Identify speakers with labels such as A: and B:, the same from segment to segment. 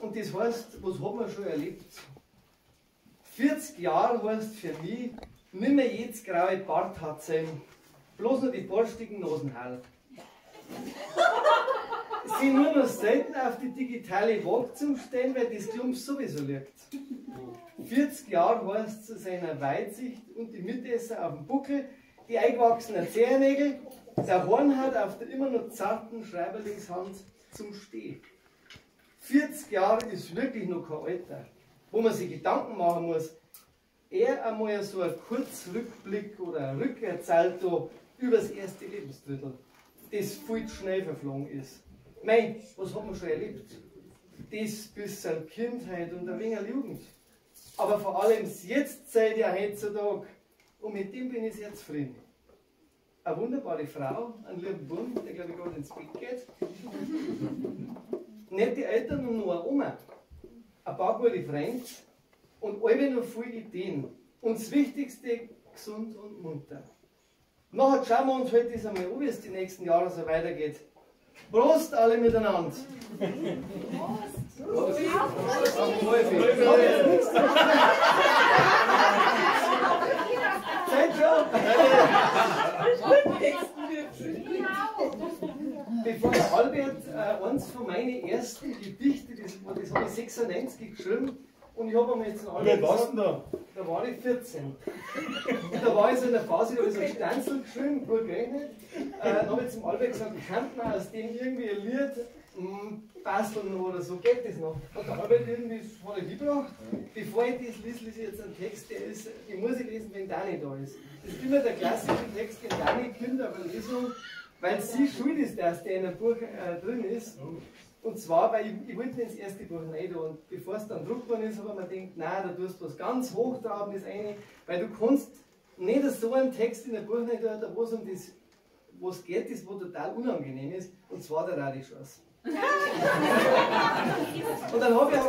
A: Und das heißt, was hat man schon erlebt? 40 Jahre heißt für mich, nimmer jedes graue Bart hat sein, bloß noch die borstigen Nasenhaare. Sie nur noch selten auf die digitale Waage zum Stellen, weil das Klump sowieso liegt. 40 Jahre heißt zu seiner Weitsicht und die Mitesser auf dem Buckel, die eingewachsenen Zehennägel, der Hornhaut auf der immer noch zarten Schreiberlingshand zum Steh. 40 Jahre ist wirklich noch kein Alter, wo man sich Gedanken machen muss. Eher einmal so ein Kurzrückblick oder ein Rückerzalto über das erste Lebensdrittel, das viel zu schnell verflogen ist. Mei, was hat man schon erlebt? Das bis zur Kindheit und ein wenig Jugend. Aber vor allem das Jetztzeit ja heutzutage. Und mit dem bin ich sehr zufrieden. Eine wunderbare Frau, einen lieben Bub, der glaube ich gerade ins Bett geht. Nette Eltern und noch eine Oma. Ein paar gute Freunde und alle noch viele Ideen. Und das Wichtigste, gesund und munter. Nachher schauen wir uns halt das einmal an, wie es die nächsten Jahre so weitergeht. Prost alle miteinander!
B: Prost!
A: Prost!
B: Prost!
A: Zeit schon! Bevor der Albert eins von meinen ersten Gedichte, das habe ich 96 geschrieben, und ich habe mir jetzt einen Albert
C: Wie alt warst du denn da?
A: Da war ich 14. Und da war ich so in der Phase, da habe ich so ein Stanzel geschrieben, gut gerechnet. Dann habe ich zum Albert gesagt, kann man aus dem irgendwie ein Lied basteln oder so, geht das noch? Hat der Albert irgendwie, das hat er gebracht. Bevor ich das lese, lese ich jetzt einen Text, der ist, den muss ich lesen, wenn Dani da ist. Das ist immer der klassische Text, den Dani kommt auf eine Lesung, weil sie schuld ist, dass der in einem Buch drin ist. Und zwar, weil ich wollte ins erste Buch rein da und bevor es dann druckt worden ist, habe ich mir gedacht, nein, da tust du was ganz Hochtrabendes rein, weil du kannst nicht so einen Text in ein Buch rein tun, da wo es um das, was geht, das wo total unangenehm ist, und zwar der Radischors. Und dann habe ich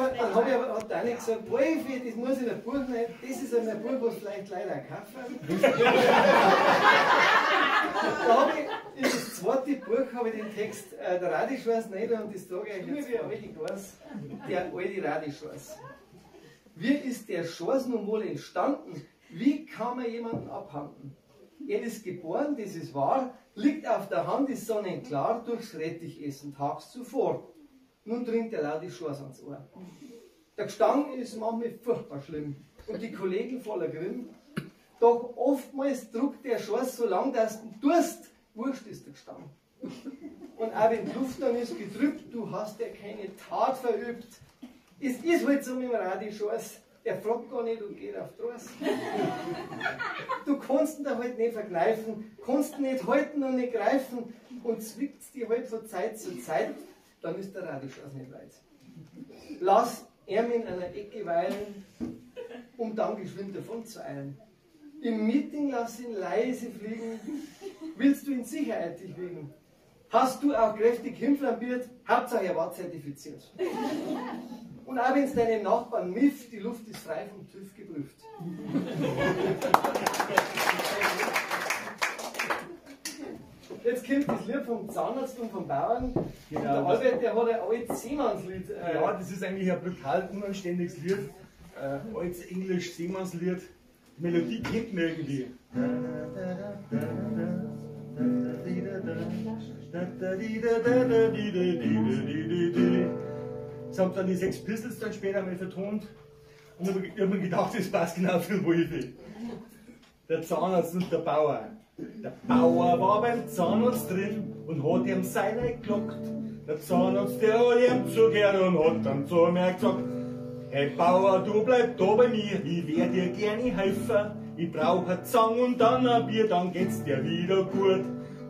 A: aber, hat Dani gesagt, Wolfi, das muss in ein Buch rein, das ist ein Buch, was vielleicht leider auch kaufen. Da habe ich in das zweite Buch habe ich den Text der Radischors rein und das trage ich euch jetzt vor. Der alte Radischors. Wie ist der Schors nun wohl entstanden? Wie kann man jemanden abhanden? Er ist geboren, das ist wahr, liegt auf der Hand, ist sonnenklar, durchs Rettichessen tags zuvor. Nun dringt der laut die Schors ans Ohr. Der Gestank ist manchmal furchtbar schlimm und die Kollegen voller Grimm. Doch oftmals druckt der Schors so lang, dass du Durst, wurscht ist der Gestank. Und auch wenn die Luft dann ist getrübt, du hast ja keine Tat verübt. Es ist halt so mit dem Radischors, er fragt gar nicht und geht auf die Straße. Du kannst ihn da halt nicht verkneifen, kannst ihn nicht halten und nicht greifen und zwickt dich halt von Zeit zu Zeit, dann ist der Radischors nicht weit. Lass ihn in einer Ecke weilen, um dann geschwind davon zu eilen. Im Meeting lass ihn leise fliegen, willst du in Sicherheit dich wiegen. Hast du auch kräftig hinflambiert, Hauptsache er war zertifiziert. Und auch wenn es deinem Nachbarn mifft, die Luft ist frei vom TÜV geprüft. Jetzt kommt das Lied vom Zahnarzt und vom Bauern.
C: Genau.
A: Und der Albert, der hat ein altes Seemannslied.
C: Ja, das ist eigentlich ein brutal unanständiges Lied. Altes Englisch Seemannslied. Die Melodie kennt man irgendwie. Das haben dann die Sex Pistols dann später mal vertont. Und ich hab mir gedacht, das passt genau für den Wolfi. Der Zahnarzt und der Bauer. Der Bauer war beim Zahnarzt drin und hat ihm Seil gelockt. Der Zahnarzt, der hat ihm zugehört und hat dann zu mir gesagt, hey Bauer, du bleib da bei mir, ich werd dir gerne helfen. Ich brauch eine Zange und dann ein Bier, dann geht's dir wieder gut.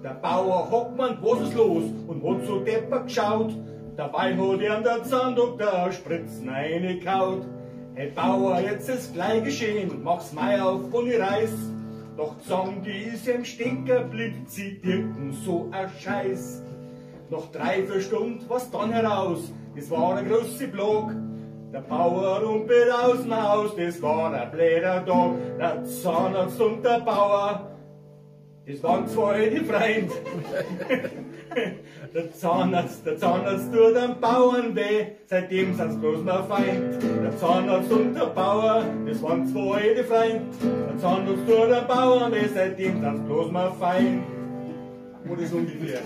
C: Der Bauer hat gemeint, was ist los? Und hat so deppert geschaut. Dabei hat ihm der Zahndoktor Spritzen reingehaut. Hey Bauer, jetzt ist gleich geschehen, mach's mei auf und ich reiß. Doch Zang, die ist im Stinker blieb, sie dirken so a Scheiß. Noch 3-4 Stunden war's dann heraus, das war ein großer Block. Der Bauer rumpelt aus dem Haus, das war ein blöder Tag. Der Zahnarzt und der Bauer, das waren zwei alte Freunde. Der Zahnarzt tut am Bauern weh, seitdem sind's bloß mehr Feind. Der Zahnarzt und der Bauer, das waren zwei alte Feind. Der Zahnarzt tut am Bauern weh, seitdem sind's bloß mehr Feind. Oder so ungefähr.